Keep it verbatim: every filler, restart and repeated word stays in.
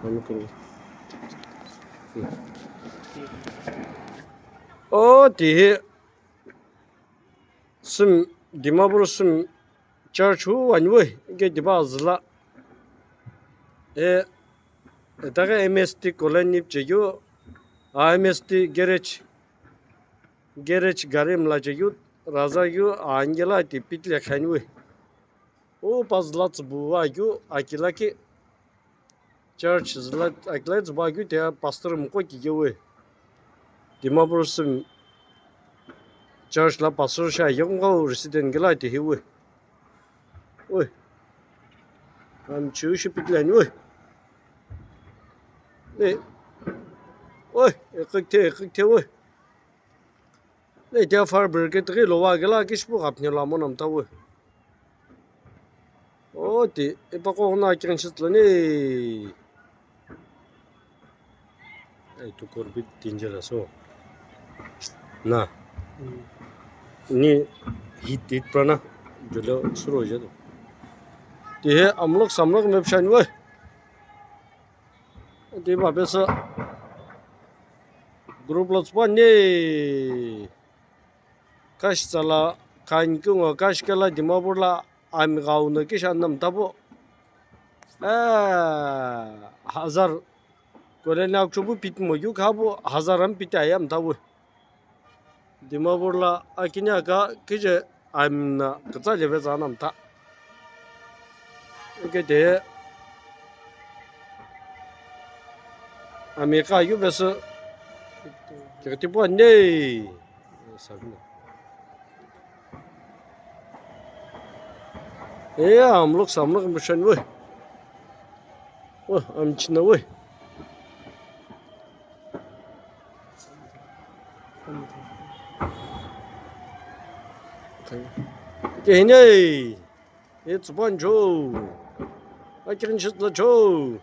Ano kini. O tihi simi Dimapur simi church hu ani we, ike tipa azüla. E, itaghi M S T colony pchekeu, a, M S T garage, garage gari mla chekeu, raza keu, a, angela ti pitile khani we. O pazüla tsübu wa keu, aki lakhi. Church züla akilai tsüba keu tia pastor mko kike we. Dimapur simi church la pastor sha yongau resident kela tihi we. We. Am chiu shi pitlani we. Ne. We, ekik the, ekik the we. Ne tia fire brigade ghi lo wa kela kishipu ghapni lo amo namta we. O ti, ipaqo na kirin shit lani. Ai tu korbi danger aso. Na. Ni hit hit prana. Jolo suro jado. Ti he amlok samlok mepshan we. Ti ba besa. Group lo tspa ne. Kashi tsala khan kungo kashi kela Dimapur la ami gau no kisha namta bo. Eh, hazar kole na khubu pit mo yu kha bo hazar am pit ayam ta bo. Dimapur la akini aka kije ami na kitsa leve za namta. Ike de ami ka yu bese kiti bo ne. Sabina. E amlok samlok mishani we. Oh, am china we. Ke hine. E tsupan cho. Akirin chit la cho.